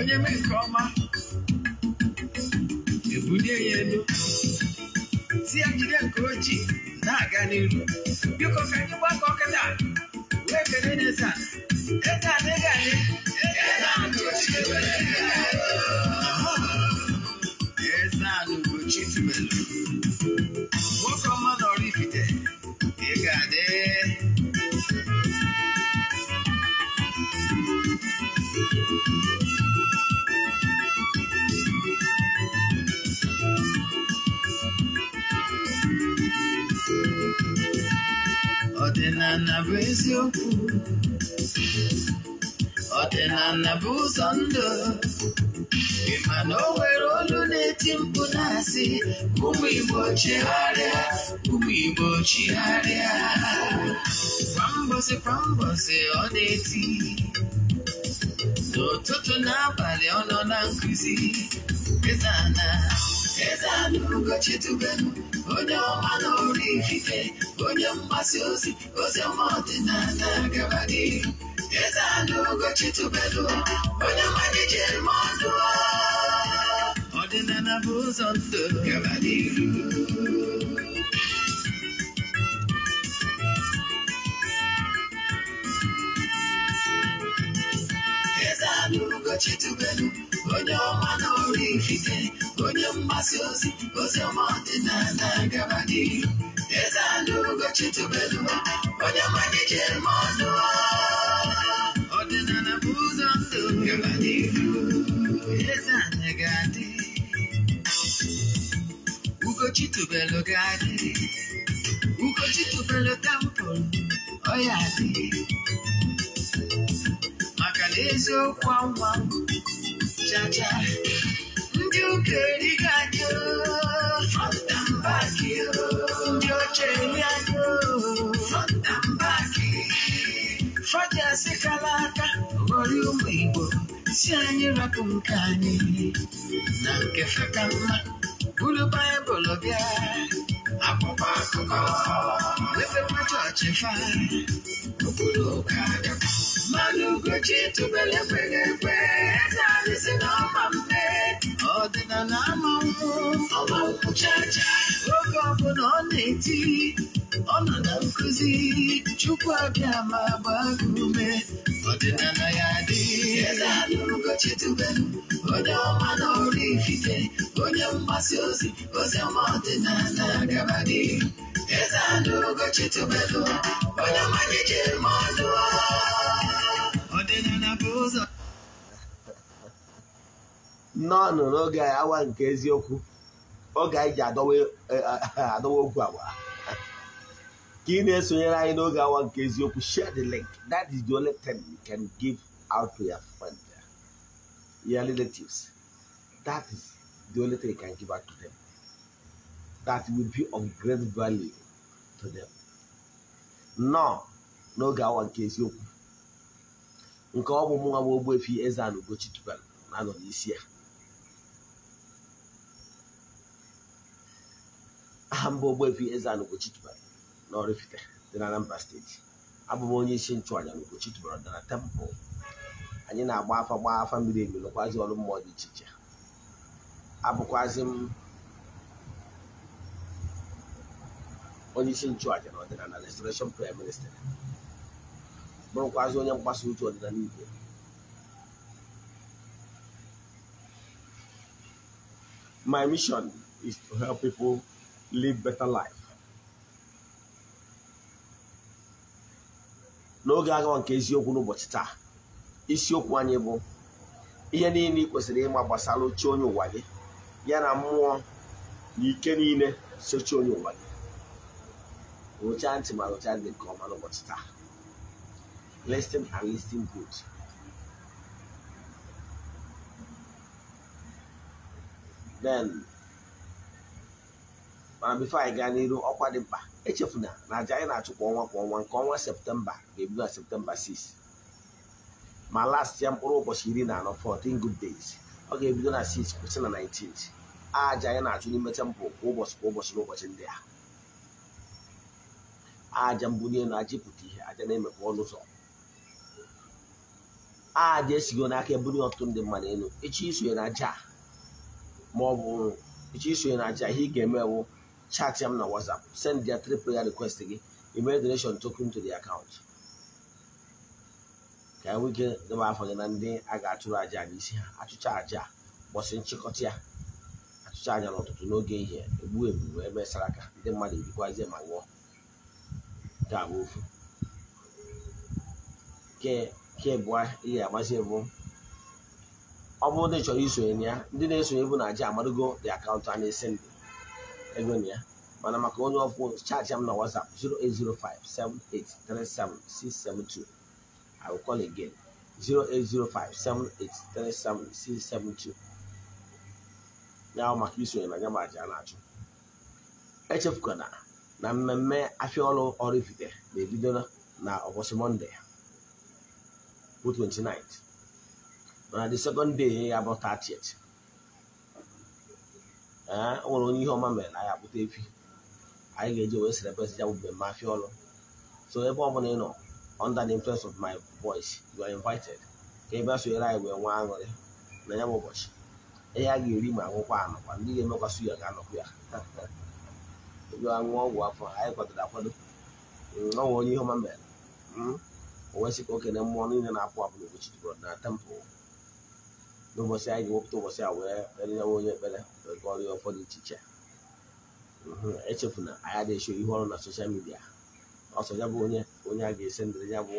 Onye mee nke ọma ebulie ya elu, si ya jide nke ojii na-aga n'iru. Biko ka anyị gbakọ kịta wee kelee n'eze a. Eze adịghị adị. Eze Ana Ugochi tubelu, nwoke ọma na Oraifite, ị ga-adị. Ọdịnala bụ eziokwu, ọdịnala bụ ụzọ ndụ. Ị ma na o nwere olu na-eti mkpu na-asị ụmụ Igbo chigharịa, ụmụ Igbo chigharịa. Kwa mbọsị kwa mbọsị ọ na-eti, n'ụtụtụ n'abalị ọ nọ na nkụzi. Eze Ana, Eze Ana Ugochi tubelu, onye ọma na Oraifite, onye mgbasa ozi, ozi ọma ọdịnala gaba n'ihu. Eze Ana Ugochi tubelu, onye mmanya ji eme ọnụ. Ọdịnala bụ ụzọ ndụ gaba n'ihu. Eze Ana Ugochi tubelu, onye ọma na Oraifite, onye mgbasa ozi, ozi ọma ọdịnala gaba n'ihu. Eze Ana Ugochi tubelu, onye mmanya ji eme ọnụ. Ọdịnala bụ ụzọ ndụ gaba n'ihu. Eze Ana ga-adị, Ugochi tubelu ga-adị, Ugochi tubelu temple ọ ya adị. Maka na eziokwu anwa chacha, ndị ụka erigo anyị front and back, ndị oche eri anyị front and back. Fọdụ asịkala aka ghọrọ ụmụ Igbo, si anyị rapụ nke anyị na nke feka mma. Buru Baịbụl bịa, akwụkwọ akụkọ, mepekwa chọọchị fa, okpuru ụka adakwa. Mana Ugochi tubelu ekweghị ekwe, eze anyị si na ọma mme. Ọdịnala ama nkwụ, ọma nkwụ chacha. Oge ọbụla ọ na-eti, ọ nọ na nkụzi, Chukwu abịa ma gbaa gị ume. Ọdịnala ya dị. Eze Ana Ugochi tubelu, onye ọma na Oraifite, onye mgbasa ozi, ozi ọma ọdịnala gaba n'ihu. Eze Ana Ugochi tubelu, onye mmanya ji eme ọnụ. Ọdịnala bụ ụzọ. Nnọọ n'oge awa nke eziokwu, oge anyị ji adọwa okwu agba. Ka ị na-esonyere anyị n'oge awa nke eziokwu, share the link. That is the only thing you can give out to your friend, your relatives. That is the only thing you can give out to them. That will be of great value to them. Nnọọ n'oge awa nke eziokwu, nke ọ bụ mụ nwa bụ Ogbuefi Eze Ana Ugochi tubelu na-anọ n'isi ya. Aha mbụ Ogbuefi Eze Ana Ugochi tubelu na Oraifite dị na Anambra steeti. Abụ m onye isi nchụaja na Ugochi tubelu ọdịnala temple. Anyị na-agba afa, gbaa afa miri emi, nụkwazi ọrụ mmụọ dị iche iche. Abụkwazi m onye isi nchụaja na ọdịnala Restoration Prayer Ministry, bụrụkwazi onye mgbasa ozi ọdịnala Igbo. My mission is to help people live better life. N'oge agawa nke eziokwu n'ụbọchị taa, isiokwu anyị bụ ihe niile ị kwesịrị ịma gbasara oche onye ụwa gị, ya na mmụọ na ike niile sochi onye ụwa gị. Rụchaa ntị ma rụchaa ntị nke ọma n'ụbọchị taa. Listen and listen good. Then, mana before anyị gaa n'iru, ọkwa dị mkpa echefuna na aja anyị na-achụ kwa ọnwa kwa ọnwa nke ọnwa Septemba ga-ebido na Septemba 6 ma last ya mkpụrụ ụbọchị 14, 14 good days. Ọ ga-ebido na 6 kwụsị na 19. Aja anyị na-achụ n'ime temple kwa ụbọchị kwa ụbọchị n'ụbọchị ndị a. Aja mbunye elu, aja ịpụta ihe, aja na-emepe ọnụ ụzọ, Aja esigo n'aka ebunye ọtụtụ ndị mmadụ elu. Ịchọ isonye na aja ma ọ bụ ịchọ isonye na aja, ihe ị ga-eme bụ chat ya m na WhatsApp, send their three prayer request gị, email donation token to the account ka enwe ike debe afọ gị na ndị a ga-achụrụ aja n'isi ha. Achụcha aja ụbọchị nchịkọta ya, achụcha aja n'ụtụtụ n'oge ihe egbu ebu wee mesara aka ndị mmadụ erikwazie ma ṅụọ. Nke a bụ ofu. Nke abụọ ihe amasị bụ ọ bụrụ na ị chọrọ isonye na ya, ndị na-esonye bụ na aja amadugo the akaụntụ a na-ese ndị ego na ya, mana maka onye ọfụ chat m na WhatsApp 08057837672. I will call again 08057837672. Ya maka isonye na ya ma aja na-achụ. Echefukwana na mmemme afịa ọrụ Oraifite na-ebido na ụbọchị Mọnde bụ 29th, mana the second day ya bụ 30th. O nwere onye ihe ọma mere na anyị akpụta efi anyị ga-eji wee celebrate ya bụ mmemme afịa ọrụ. So ebe ọ bụla ị nọ under the influence of my voice, you are invited ka ị bịa sonyere anyị wee nwee aṅụrị na ya bụ ụbọchị. Ihe a ga-eri ma aṅụkwa anọkwa, ndị ga-emekwa suya ga-anọkwa ya. Ebe aṅụ ọgwụ afọ anyị kwadoro akwado. Ọ nwere onye ihe ọma mere o wee sị ka o kene mmụọ niile na-apụ apụ n'ụbọchị tubelu na tempụl. N'ụbọchị anyị ga-ewepụta ụbọchị a wee kpere ya onye ekpere wee gọrọ ya ụfọdụ iche iche. Echefuna anyị adịghị esho ihe ọrụ na soshal midia. Ọsọ ya bụ onye onye a ga-ese ndịrị ya bụ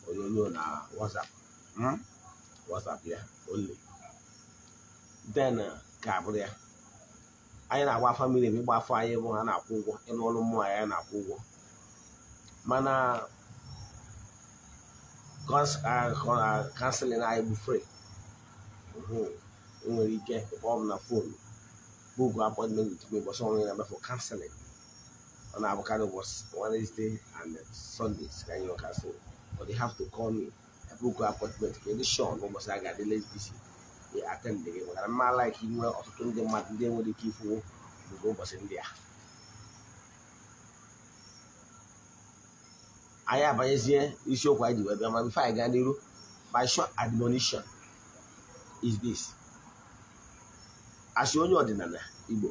onyonyo na WhatsApp, WhatsApp ya only. Then ka abụrụ ya anyị na-agba afa mmiri ebe ịgba afọ anyị bụ ha na-akwụ ụgwọ ịnụ ọrụ mmụọ anyị na-akwụ ụgwọ, mana counseling anyị bụ free. Nwere ike ịkpọ m na fon book appointment with me ụbọchị ọnwụ na-eme for counseling. Ọ na-abụkarị ụbọchị Wednesday and Sundays ka anyị nọ counseling, but they have to call me book appointment ka ịdị sure n'ụbọchị a ga-adị less busy they attend gị, maka na mma like inwe ọtụtụ ndị mmadụ ndị nwere ike ịfụwo nke ụbọchị ndị a. Anyị abanyezie isiokwu anyị ji wee bịa, ma before anyị gaa n'iru, my short admonition is this. As onye ọdịnala Igbo,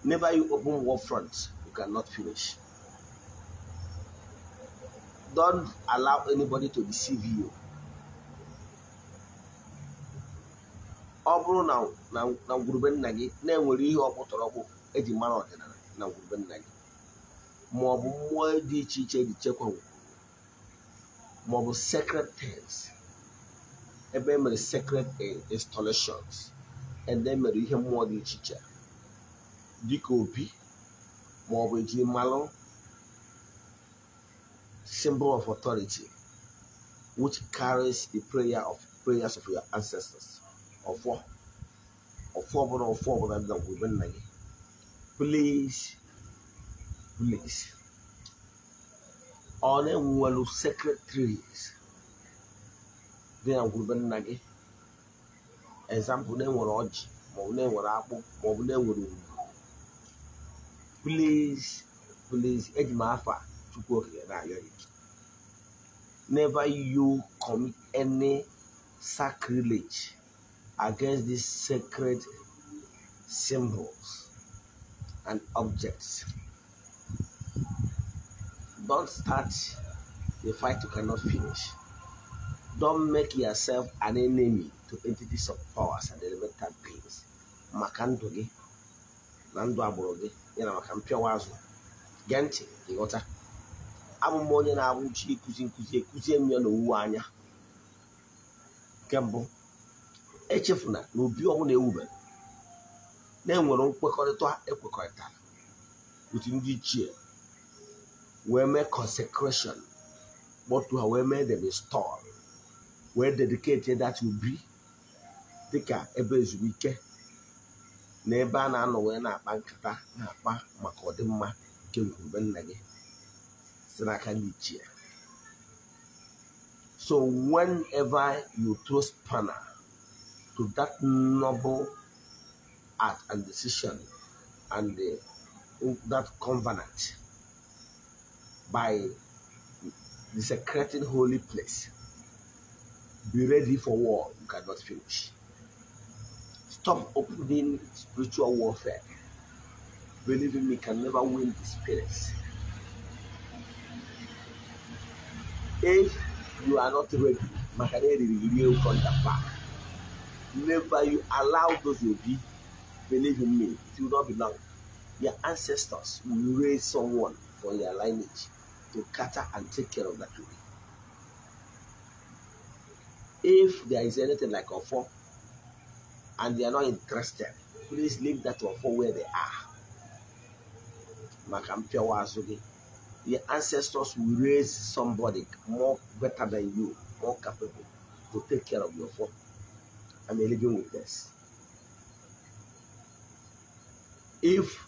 never you open war front you cannot finish. Don't allow anybody to deceive you. Ọ bụrụ na ngwurube nna gị na-enwere ihe ọkpụtọrọkpụ eji mara ọdịnala na ngwurube nna gị, ma ọ bụ mmụọ dị iche iche eji chekwa ngwuru, ma ọ bụ sacred things ebe e mere sacred installations, ebe e mere ihe mmụọ dị iche iche dịka obi ma ọ bụ eji malụ symbol of authority which carries the prayers of your ancestors. Ọfọ ọbụla ọfọ ọbụla dị na ngwurube nna gị, please please, ọ na-enwelu sacred trees dị na ngwurube nna gị. Example, na-enwere ọjị maọbụ na-enwere akpụ maọbụ na-enwere ugwu. Please please, eji m afa Chukwu Okike na-arịọ gị, never you commit any sacrilege against these sacred symbols and objects. Don't start the fight you cannot finish. Don't make yourself an enemy to entities of powers and elemental beings. Maka ndụ gị na ndụ agbụrụ gị, ya na maka mpịawa azụ. Gee ntị ịghọta. Abụ m onye na-abụ chi ịkụzi nkụzi ekụzie m ya n'owuwe anya. Nke mbụ, echefuna na obi ọbụla ewubere na-enwere nkwekọrịta ekwekọrịtara otu ndị ichie wee mee consecration, kpọtụ ha wee mee them install, wee dedicate that obi dịka ebe ezumike na ebe a na-anọ wee na-akpa nkata na-akpa maka ọdịmma nke ngwurube nna gị si n'aka ndị ichie. So whenever you throw spanner to that noble act and decision and that covenant by desecrating holy place, Be ready for war you cannot finish. Stop opening spiritual warfare. Believe in me, can never win the spirits. If you are not ready, Makaneri from the back. Never you allow those who be, believe in me, it will not be long. Your ancestors will raise someone from your lineage to cater and take care of that baby. If there is anything like offer and they are not interested, please leave that offer where they are. Your ancestors will raise somebody more better than you, more capable to take care of your phone. I'm a living witness. If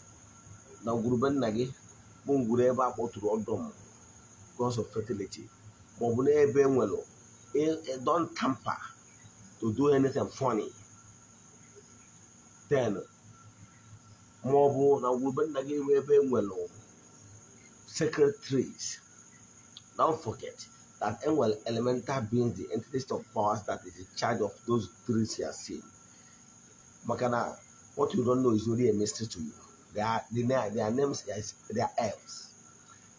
na ngwurube nna gị bụ ngwuru ebe a kpọtụrụ ọdọ m because of fertility, ma ọ bụ n'ebe enwere, don't tamper to do anything funny. Then, ma ọ bụ na ngwurube nna gị bụ ebe enwere sacred trees. Don't forget that enwere elemental beings, the entities of powers that is in charge of those trees you are seeing. Makana, what you don't know is only a mystery to you. Their names, they are elves.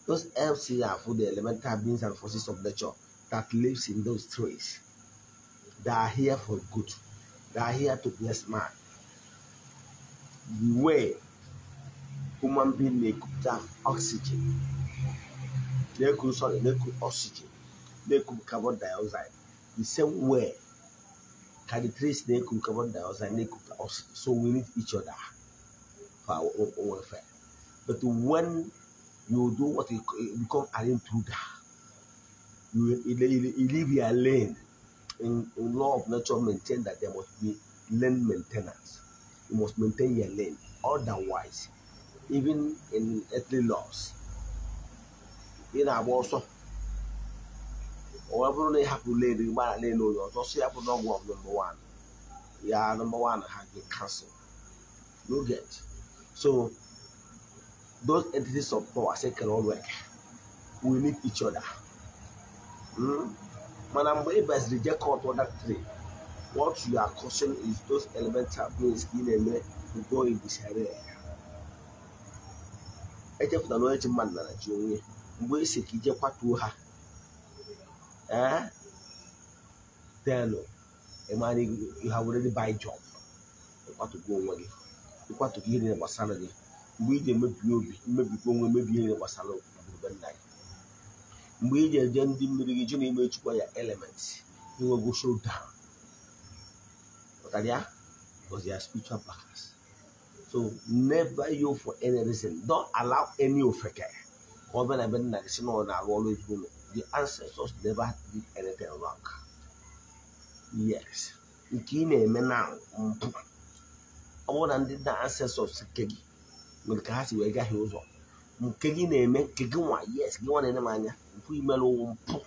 Those elves here are for the elemental beings and forces of nature that lives in those trees. They are here for good. They are here to bless man. The way human being may cook oxygen, they could oxygen, they could carbon dioxide. The same way, can the trees they could carbon dioxide, they could oxygen. So we need each other for our own welfare. But when you do what you become an intruder, you leave your lane. In law of nature, maintain that there must be lane maintenance. You must maintain your lane. Otherwise, even in earthly laws, in our also, or everyone have to lay the lane or so have no one number one. Yeah, number one has been cancelled. You get so those entities of power say can all work. We need each other. Madam best reject court order 3. What you are causing is those elemental beings in a way to go in disarray. Echefuna na onye chi mmadụ nara chi onwe mgbe esi ka ije kwatuo ha, then you have already buy job. Ịkwatugo onwe gị, ịkwatugo ihe niile gbasara gị. Mgbe iji emebi obi, mmebikwa onwe, mebi ihe niile gbasara obodo nna gị. Mgbe iji eje ndị mmiri gị ji na ime chukwa ya elements, inwego showdown. Pụtara ya? Because they are spiritual backers. So never you for any reason. Don't allow any ofeke. The ancestors never did anything wrong. Yes. Nke ị na-eme now, mpụ. Ọ bụrụ na ndị na ancestors nke gị nwere ka ha si wee gaghị ụzọ. Nke gị na-eme, nke gị nwa, yes, gị nwa na-ene m anya, mpụ imere ụwụ mpụ.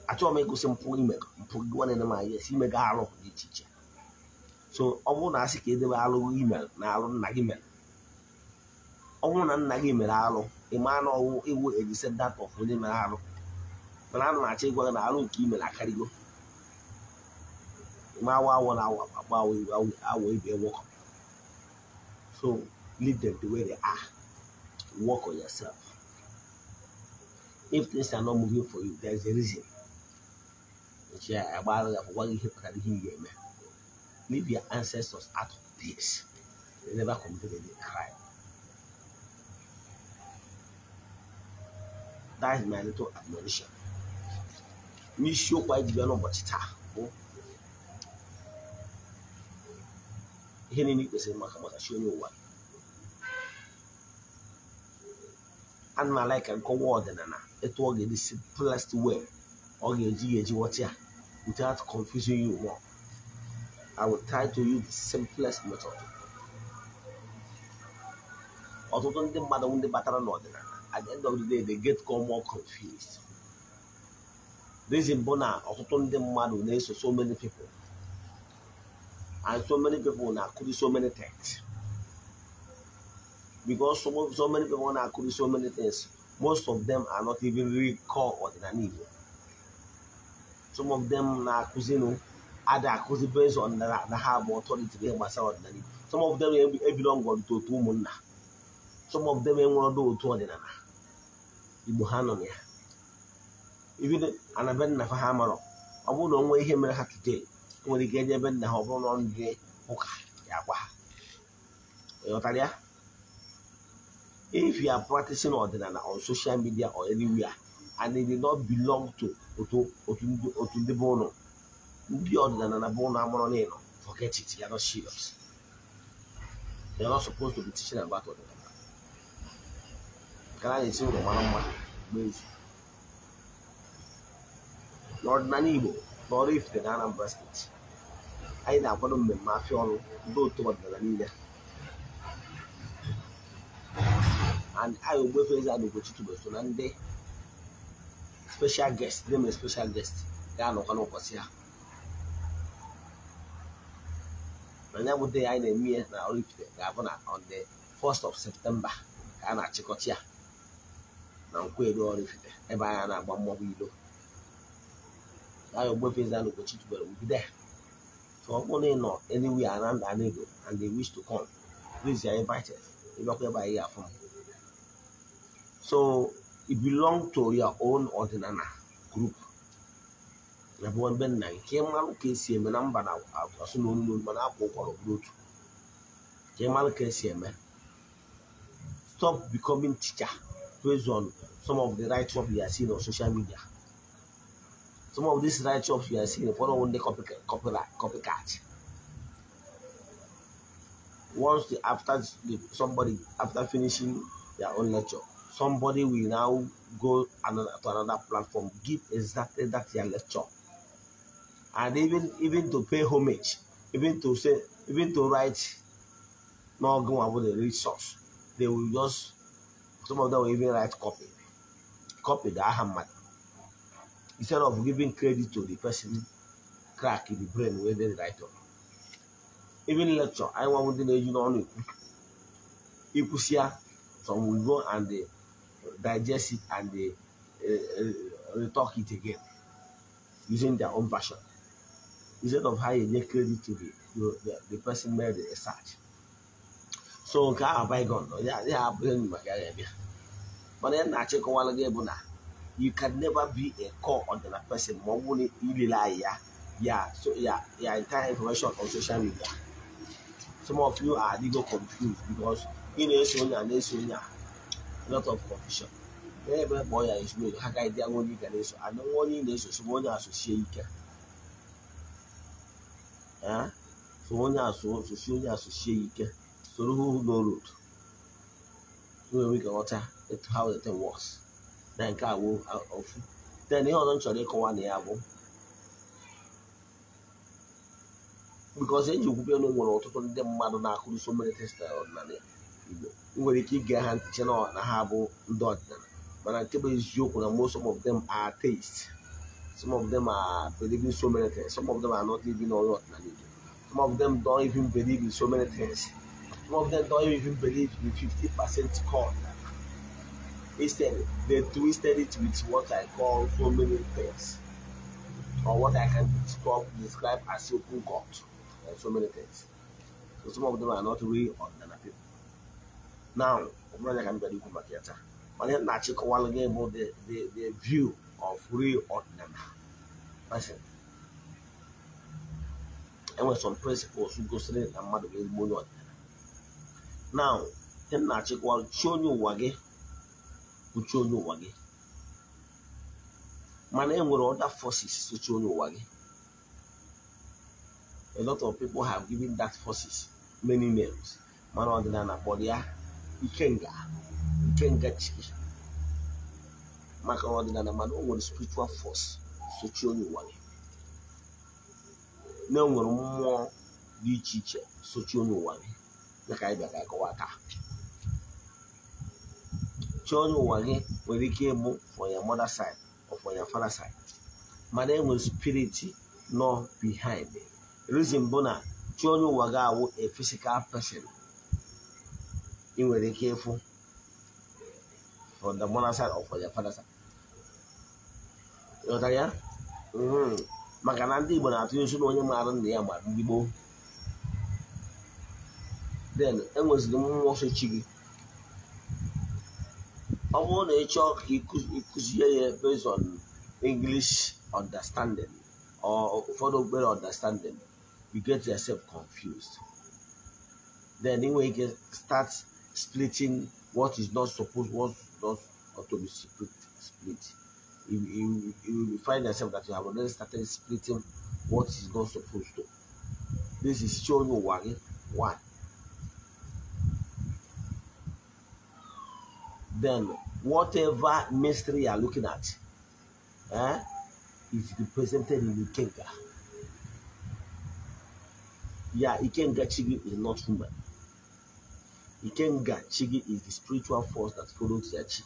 Achọghị m ịgụsị mpụ imego, mpụ gị nwa na-ene m anya, yes, imego arụ dị iche iche. So ọ bụrụ na asị ka edebe alụ email na alụ nna gị mere, ọ bụrụ na nna gị mere alụ, ị maa na ọwụ iwu a descendant of onye mere alụ. Mana ana m achọ ịgwa gị na alụ nke email akarịgo. Ị ma awa awọ na awa agba awọ ibe work. So leave them the way they are. Work on yourself. If things are not moving for you, there is a reason. Leave your ancestors out of this. They never committed any crime. That is my little admonition. N'isiokwu anyị ji bịa n'ụbọchị taa bụ ihe niile i kwesịrị maka maka chi onye ụwa. Ana m ala ka nkọwa ọdịnala etu ọ ga-edi simplest way ọ ga-eji ga-eji ghọta ya without confusing you more. I will try to use the simplest method. Ọtụtụ ndị mmadụ ndị batara n'ọdịnala, at the end of the day, they get more confused. Reason bụ na ọtụtụ ndị mmadụ na-eso so many people, and so many people na-akụzi so many things. Because so many people na-akụzi so many things, most of them are not even real core ọdịnala Igbo. Some of them na-akụzinụ ada akụzi based on na ha bụ authority ihe gbasara ọdịnala Igbo. Some of them ebelong to otu ụmụnna. Some of them enwere ọdụ otu ọdịnala Igbo ha nọ na ya. Even anabe nna fa ha marọ, ọ bụrụ na o nwee ihe mere ha today, nwere ike eje ebe nna ha, ọ bụrụ na ndị ụka ya gwa ha. Ịghọtara ya? If you are practicing ọdịnala on social media or anywhere and they did not belong to otu ndị be ụnụ, ndị ọdịnala na be ụnụ amụrụ n'ịnọ, forget it, you are not serious. You are not supposed to be teaching about ọdịnala. Ka a na-esi ụlọ mara mma mgbe ezu. N'ọdịnala Igbo, n'Oraifite na Anambra steeti, anyị na-akwado mmemme afịa ọrụ ndị otu ọdịnala niile. And anyị Ogbuefi Eze-Ana Ugochi tubelu so na ndị special guest, ndị mere special guest ga-anọkwa n'ụbọchị ha. Na ya bụ day anyị na-eme ihe na Oraifite ga-abụ na on the 1st of September ka a na-achịkọta ya na Nkwelo Oraifite, ebe anyị na-agba mmọnwụ ilo. Anyị Ogbuefi Eze-Ana Ugochi tubelu will be there. So ọ bụrụ na ị nọ anywhere around Anedo and they wish to come, please, you are invited. Ịbịakwa ebe anyị ga-afụ m. So it belongs to your own ọdịnala group. Na bụ mgbe nna nke mmalụ ka esi eme na mba na asụ n'olu n'olu mana akwa ụkwara bụrụ otu. Nke mmalụ ka esi eme. Stop becoming teacher based on some of the write-ups you are seeing on social media. Some of these write-ups you are seeing follow the copycat. Once somebody after finishing their own lecture, somebody will now go to another platform, give exactly that their lecture, and even to pay homage, even to say, even to write, not go about the resource. They will just, some of them will even write copy the Ahmad. Instead of giving credit to the person, crack in the brain where they write up. Even lecture, I want to know you. Some will go and they digest it and they talk it again using their own version. Instead of how you give credit to the person made the research. So, bygone. But then you can never be a core on the person. So your entire information on social media. Some of you are legal confused because in a lot of confusion. Every boy is made. I don't want you to associate. So one associate. So who no road. So we can water how the thing works. Then car will off. Then the other chori call one because you could no one to them mmadụ na-akụrụ so many things na ọdịnala Igbo. Ị nwere ike ige ha ntị na ha bụ ndị ọdịnala, mana nke bụ eziokwu na most of them are atheists. Some of them are believing so many things. Some of them are not even on ọdịnala Igbo. Some of them don't even believe in so many things. Some of them don't even believe in 50% corn. Instead, they twisted it with what I call so many things, or what I can describe as open God, and so many things. So some of them are not really ordinary people. Now, the view of real ordinary person. And with some principles who go straight and mad. Now, then mana enwere other forces sochi onye ụwa gị. A lot of people have given that forces many names. Mana ọdịnala kpọrọ ya ikenga, ikenga chi. Maka ọdịnala mana o nwere spiritual force sochi onye ụwa gị. Na o nwere mmụọ dị iche iche sochi onye ụwa gị. Dịka anyị bịara akọwa taa. Chi onye ụwa gị nwere ike ịbụ for your mother side or for your father side. Mana e nwere spirit nọ behind. Reason bụ na chi onye ụwa gị awụ a physical person. Ị nwere ike ịfụ for the mother side or for your father side. Ịghọtara ya? Maka na ndị Igbo na-atụ nso na onye maara nna ya mara ndị gboo. Then enweziri mmụọ so chi gị. Ọ bụrụ na ị chọọ ka ịkụzie ya based on English understanding or ụfọdụ okpukpere understanding, you get yourself confused. Then you can start splitting what is not supposed, what not to be split. You will find yourself that you have already started splitting what is not supposed to. This is showing you why. Then whatever mystery you are looking at, is represented in Ikenga. Yeah, Ikenga Chigi is not human. Ikenga Chigi is the spiritual force that follows your chi.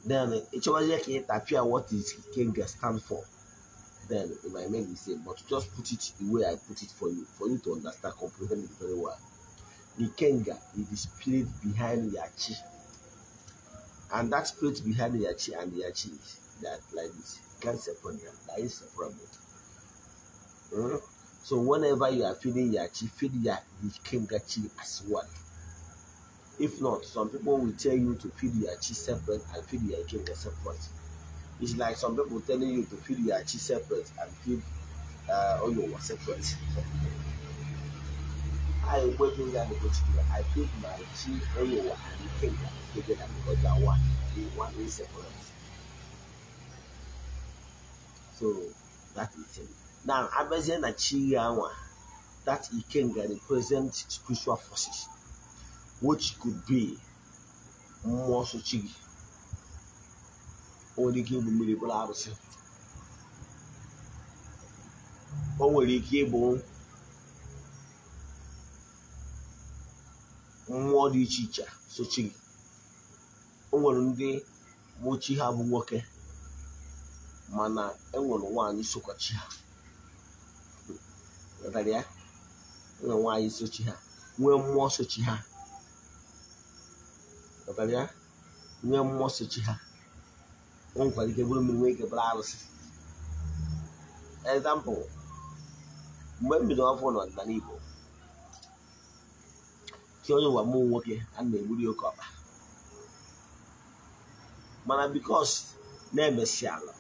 Then what is Ikenga stand for? Then it might make mistake, but just put it the way I put it for you to understand, comprehend it very well. Ikenga is the spirit behind your chi. And that spirit behind the Yachi and the Yachi is that like this. You can't separate them. That is separable. So whenever you are feeding Yachi, feed the Ikenga chi as well. If not, some people will tell you to feed your chi separate and feed your Ikenga separate. It's like some people telling you to feed your chi separate and feed Oyowa separate. I waiting that I feed my chi, Oyowa, and Ikenga together because they are one. They one is separate. So that is it. Now, I'm saying that chi that Ikenga represents spiritual forces, which could be more so chi. O nwere ike ịbụ mmiri bụrụ arụsị. O nwere ike ịbụ mmụọ dị iche iche sochi gị. O nwere ndị bụ chi ha bụ nwoke, mana e nwere nwaanyị sokwa chi ha. Ghọtara ya? E nwere nwaanyị sochi ha, nwee mmụọ sochi ha. Ghọtara ya? Nwee mmụọ sochi ha. O nwekwara ike bụrụ mmiri, nwee ike bụrụ arụsị. Example, mgbe m bidoro ọfụ n'ọdịnala Igbo, chi onye ụwa mụ nwoke a na-egburi oke ọkpa. Mana because na-emesi ala,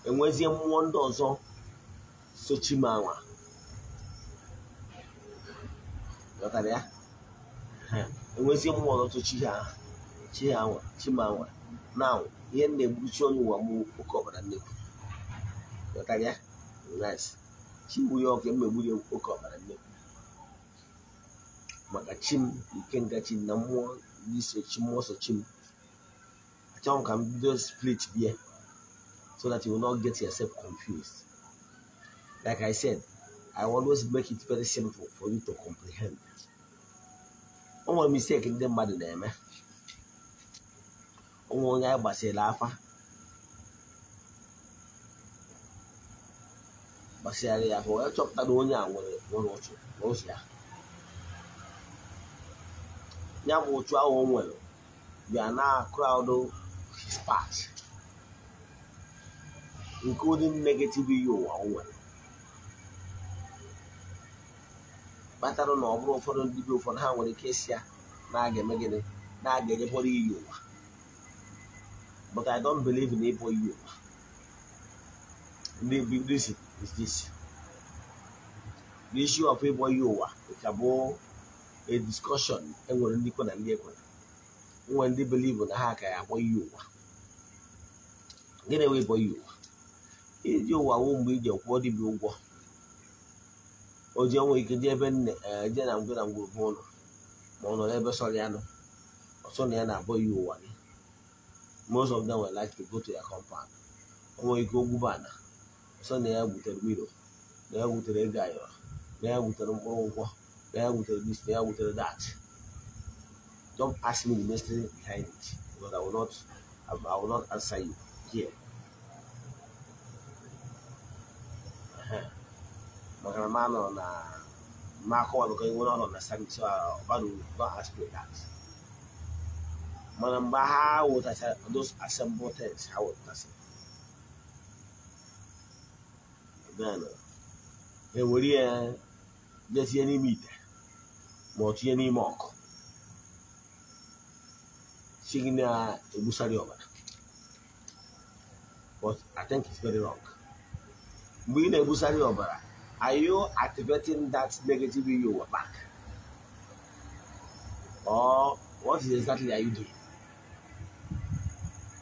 enwezie mmụọ ndị ọzọ sochi m anwa. Ghọtara ya? Enwezie mmụọ ọzọ sochi ha, chi ha anwa, chi m anwa. Now, ihe m na-egburu chi onye ụwa mụ oke ọkpara nnekwu. Ghọtara ya? Nice. Chi bụ ya ọka m egburi oke ọkpara nnekwu. Maka chi m, Ikenga chi na mmụọ ndị so chi, mmụọ so chi m. Achọghị m ka m bido split bie so that you will not get yourself confused. Like I said, I always make it very simple for you to comprehend. O nwere mistake ndị mmadụ na-eme. O nwere onye anyị gbasịrị afa, gbasịrị ya afa, wee chọpụta na onye a nwere ụchụ n'ụzọ ya. Ya bụ ụchụ ahụ o nwere bịa na crowd his part, including negative iyi ụwa o nwere. Kpatara na ọ bụrụ ụfọdụ ndị bi ụfọdụ ha nwere ike isi ya na a ga-eme gịnị, na a ga-ejekwara iyi ụwa. But I don't believe in ịbọ iyi ụwa. The reason is this. The issue of ịbọ iyi ụwa ka bụ a discussion enwere ndị kwe na ndị ekwe. Nwere ndị believe na ha ka ya akpọ iyi ụwa. Gịnị wee ịbọ iyi ụwa? Iji ụwa wụ mgbe iji kwụọ dibịa ụgwọ. O ji enwe ike jee ebe nne jee na ngwe na ngwurugwu ụlọ, ma ọ nọ n'ebe sọrọ ya nọ, ọsọ na ya na-abọ iyi ụwa gị. Most of them would like to go to their compound. O nwere ike ogwuba ana, ọsọ na ya gwutere mmiri, na ya gwutere ego ayọrọ, na ya gwutere mkpụrụ nkwọ, na ya gwutere this, na ya gwutere that. Don't ask me the mystery behind it, because I will not answer you here. Maka na ma nọ na ma akọwa because you will not understand me, so don't ask me that. Mana mgbe ha wụtachara those assembled things, ha wụtasịrị, Then ewere ya jetinye n'ime ite ma ọ tinye n'ime ọkụ si gị na-egbusara ọbara. But I think it's very wrong. Mgbe ị na-egbusara ọbara, are you activating that negative in your back? Or what is exactly are you doing?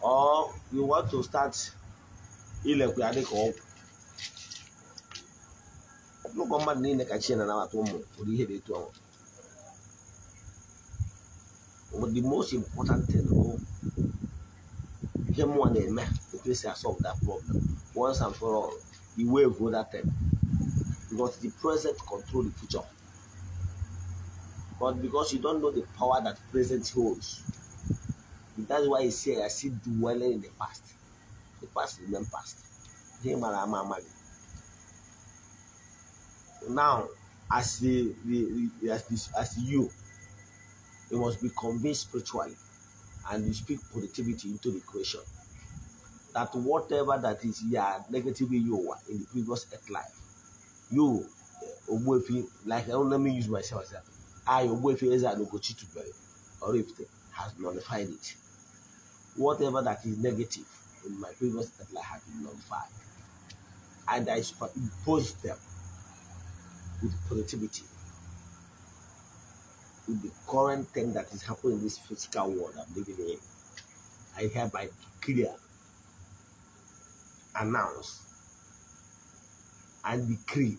Or you want to start ilekwe ya dịka ọgwụ? Ọbụlụkọ mmadụ niile ka chi na-anabata ụmụ ụdị ihe dị etu ahụ. But the most important thing bụ ihe mmụọ na-eme etu esi solve that problem once and for all. The way of that thing, because the present control the future. But because you don't know the power that present holds, that's why you say I see dwelling in the past. The past remain past. Now, as the as you must be convinced spiritually, and you speak positivity into the equation. That whatever that is your negative you were in the previous earth life, you Ogbuefi, like I don't let me use myself as I Ogbuefi Eze Ugochi Tubelu Oraifite has nullified it. Whatever that is negative in my previous earth life has been nullified, and I superimpose them with positivity, with the current thing that is happening in this physical world I'm living in. I hereby declare, announce, and decree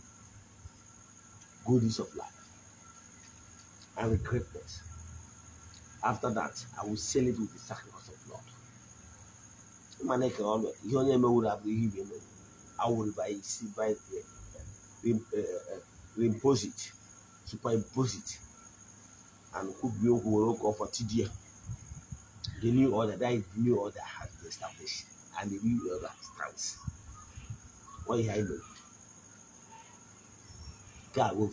goodness of life and greatness. After that, I will seal it with the sacrifice of blood. I will reimpose it, superimpose it, and could be for TDA. The new order, that is the new order has been established, and the new order stands. What you know? God will.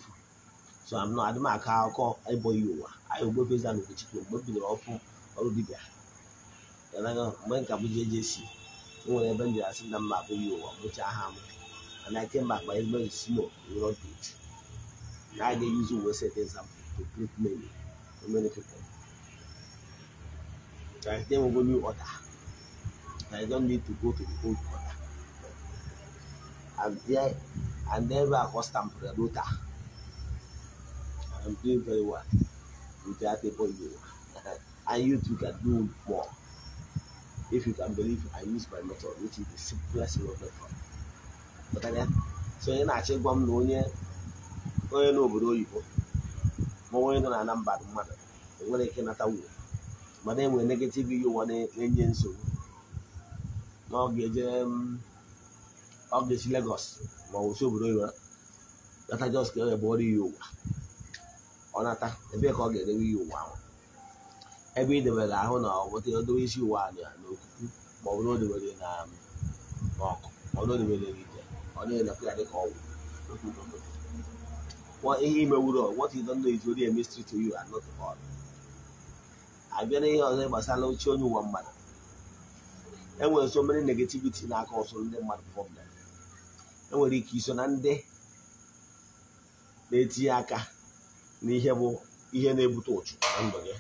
So I'm not. I don't call anybody you. I will go face that with you. Maybe the awful or the bigger. And I go when JJC. When I bend the map you, which I have, and I came back by his snow. You not it. Now they use the set example to great many, many people. I think we go new order. I don't need to go to the old order. And there, and then we are custom rota. I'm doing very well with that people you, and you too can do more if you can believe I use my method, which is the simplest method. But again, so you know, gwa m na onye onye n'obodo oyibo ma onye nọ na na mba mmadụ enwere ike nata wuo mana enwere negative ihe ụwa na-enye nsogbu na ọ ga-eje ọ ga-esi Lagos ma ọ si obodo oyibo nata just ka e gbọrọ ihe ụwa ọ nata ebe ka ọ ga-edewe ihe ụwa ahụ ebe ị debere ahụ na ọ bụta odowe isi ụwa n'okuku ma ọ bụ na o debere na n'ọkụ ma ọ na o debere n'ite ọ na-elekwa ya dịka ọgwụ. What ihe imewuro, what you don't know is only a mystery to you and not to all. Abịa n'ihe ọzọ gbasara oche onye ụwa mmadụ, enwere so many negativity na-aka ọsọ ndị mmadụ problem. Enwere ike iso na ndị na-etinye aka n'ihe bụ ihe na-ebute ụchụ na ndụ gị.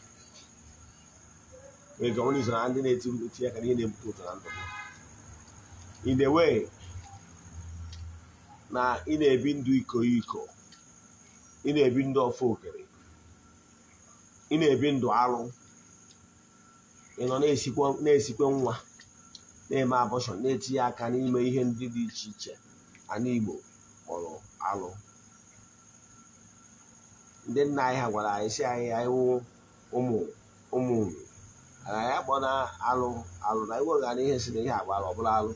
Nwere ike ọ bụrụ iso na ndị na-etinye aka n'ihe na-ebute ụchụ na ndụ gị. In a way na ị na-ebi ndụ iko iko, ị na-ebi ndụ ọfọ okere, ị na-ebi ndụ alụ, ị nọ na-esikwe nwa, na-eme abọshọn, na-etinye aka n'ime ihe ndị dị iche iche ana Igbo kpọrọ alụ. Ndị nna anyị ha gwara anyị sị anyị anyị wụ ụmụ ụmụ anyị akpọ na alụ alụ na iweghara ihe si na ihe agbara ọ bụla alụ.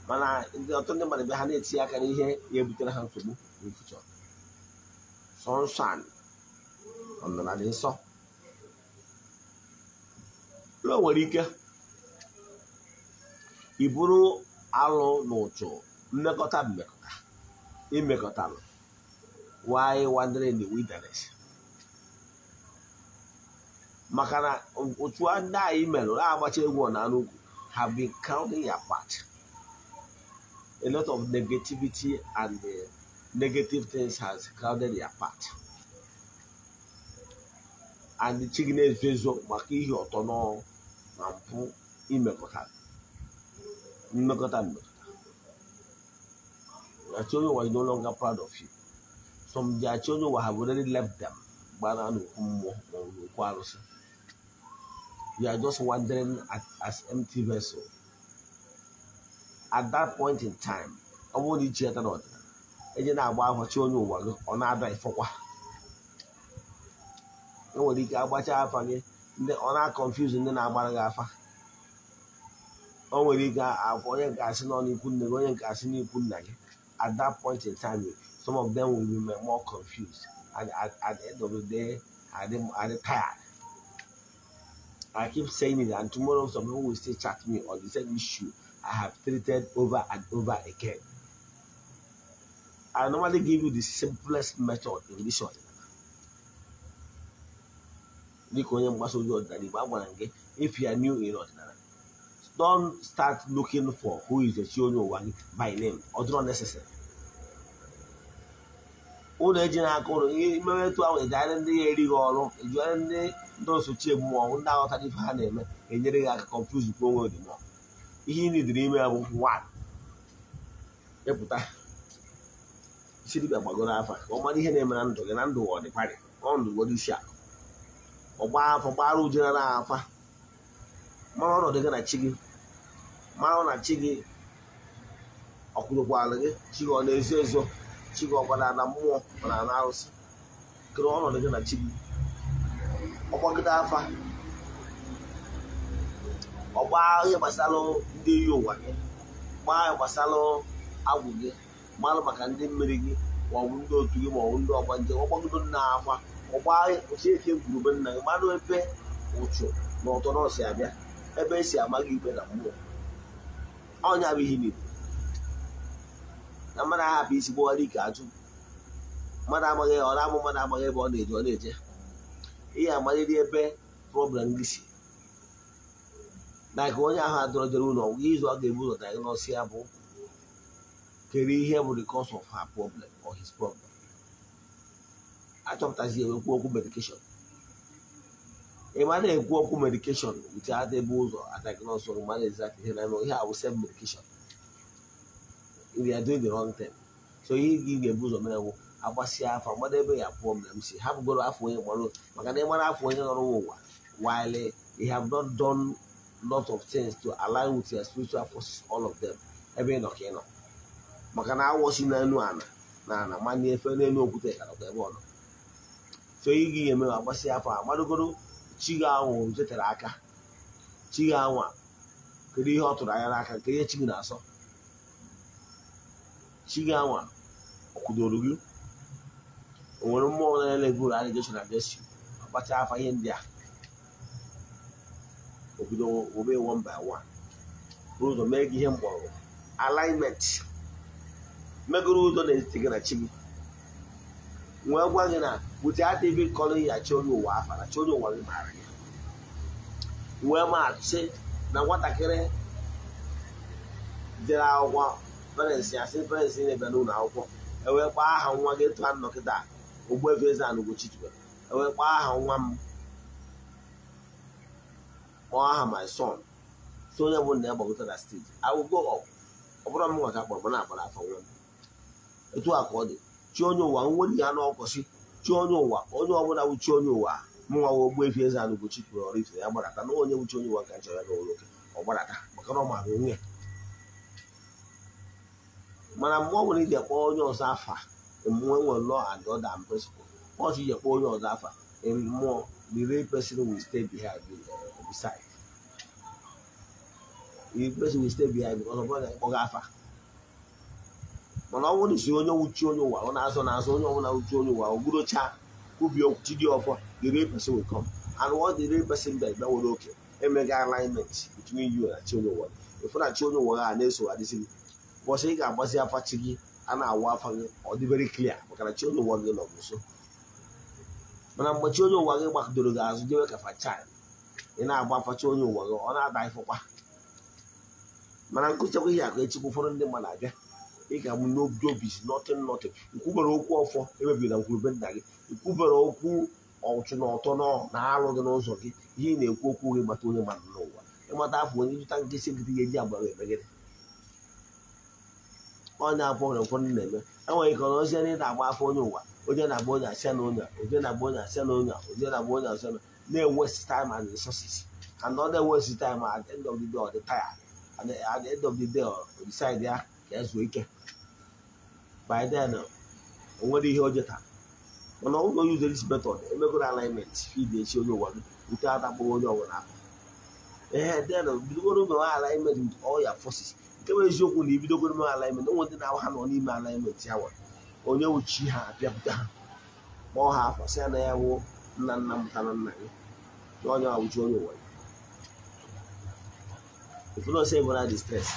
Mana ndị ọtụtụ ndị mmadụ bịa ha na-etinye aka n'ihe ga-ebutere ha nsogbu n'future. Sọ nsọ anị ọnọdụ dị nsọ. O nwere ike ị bụrụ alụ na ụchụ mmekọta mmekọta imekọtalụ why wandering in the wilderness, maka na ụchụ ndị anyị merụ na-agbacha egwu ọ na ugwu have been counting your part. A lot of negativity and negative things has crowded their path. And the chi gị na-ezo ezo maka ihe ọtọ nọ na mpụ imekọta mmekọta mmekọta. Your children were no longer proud of you. Some their children have already left them. You are just wandering as empty vessel. At that point in time, I won't eat yet another. At that point in time, some of them will be more confused. And at the end of the day, are they tired? I keep saying it, and tomorrow some people will still chat me on the same issue I have treated over and over again. I normally give you the simplest method in this one. If you are new in ordinary, don't start looking for who is the children one by name or not necessary. Ụlọ eji n'aka ụlọ ihe mere etu ahụ ejigharị ndị ya erighị ọrụ ejigharị ndị ndị osochi mmụọ ndị aghọtara ife ha na-eme enyere gị aka confuse kwa onwe dị mmụọ. Ihe ị nidiri ime bụ one, ịpụta isi dibịa gbagoro afa ka ọ mara ihe na-eme na ndụ gị na ndụ ọ dịkwarị ọnọdụ godo isi akụ ọgba afa gbara ujere na afa mara ọnọdụ gị na chi gị mara na chi gị ọkwụrụkwala gị chi gị ọ na-ezo ezo chi gị ọgbara na mmụọ ọ na arụsị kere ọnọdụ gị na chi gị ọgbagide afa ọgba ihe gbasara ndị iyi ụwa gị gbaa ihe gbasara agwụ gị mara maka ndị mmiri gị maọbụ ndị otu gị maọbụ ndị ọgbanje ọgbagido nna afa ọgba eke gwurube nna gị mara ebe ụchụ na ụtọ nọọsụ abịa ebe esi ama gị ikpe na mmụọ ọnya bụ ihe niile na mmadụ ahapụ isi gbawara ike ajụ mmadụ amaghị ọ na-amụ mmadụ amaghị ebe ọ na-eje ọ na-eje ihe amaliri ebe problem gị si na ka onye ahụ adọrọ jere ụlọ ọgwụ izu ọ ga-ebu ụzọ diagnose ya bụ kere ihe bụ the cause of her problem or his problem. Achọpụtazi ewekwu okwu medication. Ị ma na-ekwu okwu medication without ebe ụzọ diagnose ọrụ mmadụ exactly ihe na-eme ihe a bụ self medication. If you are doing the wrong thing. So ihe gị ga-ebu ụzọ mere bụ agbasịa afọ mmadụ ebe ya problem si hapụgoro afọ onye gbara maka na ịmara afọ onye nọrọ ụwa while you have not done lot of things to align with your spiritual forces, all of them. Ebe ị nọ ka ị nọ maka na awọsi n'elu ana na ana manye efe n'elu okwute ka nọkwa ebe ọ nọ. So ihe gị ga-eme agbasịa afọ amadụgoro chi gị ahụ jetere aka chi gị ahụ a kedu ihe ọ tụrụ anya n'aka nke ihe chi gị na-asọ chi gị anwa ọ kwudoro gị o nwere mmụọ na-ele buru allegation against you akpacha afa ihe ndị a obido obe one by one buru ụzọ mee gị ihe mgbọrọgwụ alignment megoro ụzọ n'etiti gị na chi gị nwee gwa gị na without even calling ya chi onye ụwa afa na chi onye ụwa gị maara gị nwee ma sị na nwatakịrị jere akwụkwọ parents ya sị parents na-ebịa n'ụlọ akwụkwọ ewee kpọọ aha nwa gị etu a nọ kịta Ogbuefi Eze-Ana Ugochi tubelu ewee kpọọ aha nwa m kpọọ aha my son so onye bụ nna ya gbagota na steji I will go up ọ bụrụ m nwa ka akpọrọ m na-akpọrọ afa nwa m etu a ka ọ dị chi onye ụwa nwere ya n'ọkọchị chi onye ụwa onye ọbụla bụ chi onye ụwa mụnwa nwa Ogbuefi Eze-Ana Ugochi tubelu Oraifite ya gbarata na onye bụ chi onye ụwa ka nchọrọ ya n'ụlọ oke ọ gbarata maka na ọ maara onwe ya mana mgbe ọ bụla iji akpọ onye ọzọ afa mmụọ nwere law and order and principle ọchị iji akpọ onye ọzọ afa mmụọ the real person will stay behind beside the person will stay behind because ọ bụrụ na ịkpọga afa mana ọ bụrụ si onye wuchi onye ụwa ọ na-azọ na-azọ onye ọbụla wuchi onye ụwa ogburocha kwubi okwu chidi ọfọ the real person will come and what the real person does na nwere oke emega alignment between you and chi onye ụwa ịfụ na chi onye ụwa ha na-eso adịsị gị ụbọchị ị ga-agbazi afa chi gị a na-awụ afa gị ọ dị very clear maka na chi onye ụwa gị nọ nso mana mgbe chi onye ụwa gị gbakọdoro gị azụ jewe ka facha ị na-agba afa chi onye ụwa gị ọ na-ada ifụkwa mana nkụchakwa ihe akụ echikwa ụfọdụ ndị mmadụ abịa Ị ga-amụ n'obi nothing nothing. Ikwubere okwu ọfọ emebiri na nkwurube nna gị. Ikwubere okwu ọchụ na ọtọ na alụ dị n'ụzọ gị. Ihe ị na-ekwu okwu gị mata onye mmadụ n'ụwa. Ịmata afọ onye jụta nkịsị nkịtị ga-eji agbara emegide. Onye afọ nwere ụfọdụ na-eme. Enwere ike ọ nọzie na ị na-agba afọ onye ụwa. Onye na-agba onye asịa na onye, onye na-agba onye asịa na onye, onye na-agba onye asịa na na-waste time and resources. And not waste time at the end of the day or the tired. And at the end of the day or decide ya ka ezuo ike. By then, o nwere ihe o jeta. Mana ọ bụrụ use this method, emegoro alignment feed echi onye ụwa gị without akpọghị onye ọbụla afọ. Ee, then bidogoro mewe alignment with all your forces. Nke bụ eziokwu na ibidogoro mewe alignment, onwe ndị na-ahụ ha nọ n'ime alignment ya nwere. Onye wuchi ha abịapụta ha kpọọ ha afọ sị na ya wụ nna nna mụtara nna gị na onye awụchi onye ụwa. If you don't say about the stress,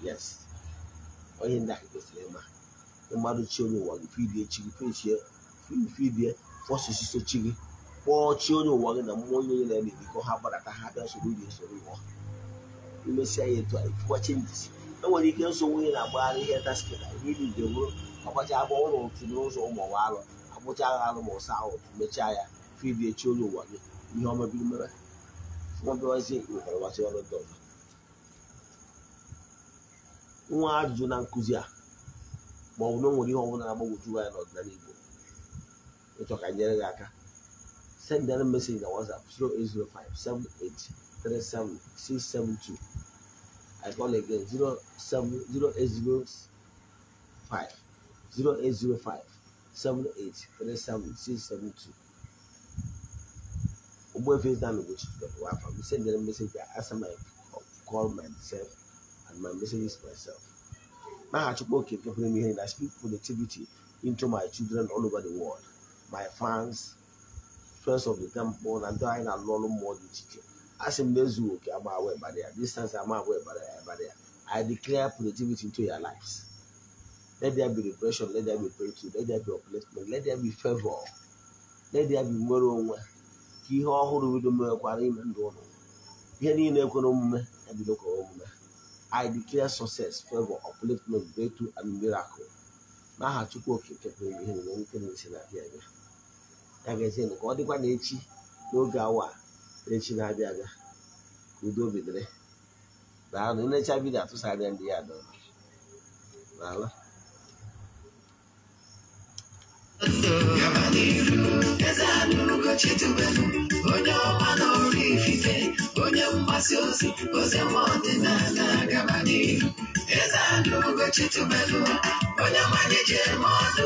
yes, onye ndị ahụ kwesịrị ịma mmadụ chi onye ụwa gị fidie chi gị fidie forces so chi gị kpọọ chi onye ụwa gị na mmụọ onye onye na-erikọ ha gbadata ha bịa soro uri esoro ụwa imesịa ya etu a ifụkwa changes. Enwere ike nsogbu onye na-agbagharị ihe taskịta ihe niile bụrụ ọgbacha agba ụlọ otu n'ụzọ ụmụ alụ agbụcha agha alụ ma ụsa ahụ mechaa ya fidie chi onye ụwa gị ihe ọma biri mere nwabiwazie nwekwara wasị ọrụ ndị ọzọ. Nwa ajụjụ na nkụzi a ma ọ bụ na o nwere ihe ọbụla na-agbagwoju anya n'ọdịnala Igbo ịchọ ka nyere gị aka, send them a message na WhatsApp 08057837672. I call again 08057837672. Ogbuefi Eze-Ana Ugochi tubelu. Send them a message. I answer my call myself and my messages myself. Now I speak positivity into my children all over the world, my fans, friends of the temple, and dying a lot more than teacher. As in distance, I declare positivity into your lives. Let there be liberation, let there be breakthrough, let there be upliftment, let there be favor, let there be more. Ihe ọhụrụ bido mekwara ime ndụ ụlọ ihe niile ekwere omume ebido ka omume. I declare success, favor, upliftment, breakthrough, and miracle. N'aha Chukwu Okike pụrụ ihe niile nke na-esi na-abịa abịa. Ya ga-ezi ka ọ dịkwa n'echi n'oge awa echi na-abịa abịa ka udo bidoro. Daalụ, nnecha vidio atụsara ndị ya dọrọ. Daalụ. Onye ọma na Oraifite, onye mgbasa ozi ozi ọma ọdịnala gaba n'ihu. Eze-Ana Ugochi tubelu, onye ọma na-eji eme ọdụ.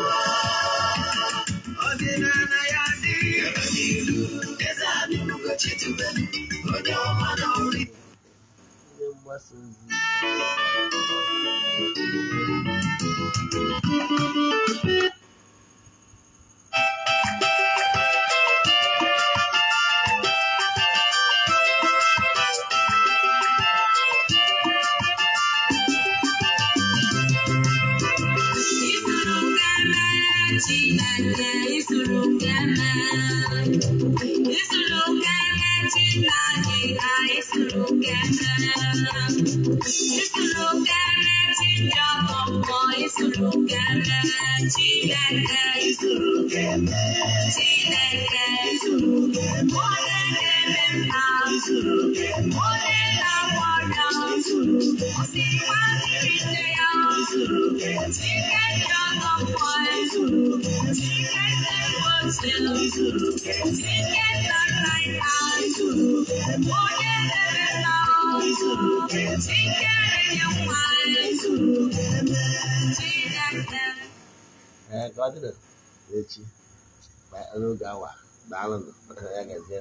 Ọdịnala ya dị gaba n'ihu. Eze-Ana Ugochi tubelu, onye ọma na Oraifite. Onye mgbasa ozi. Ee, ka ọ dị echi n'oge awa. Daalụ. Ya gazie.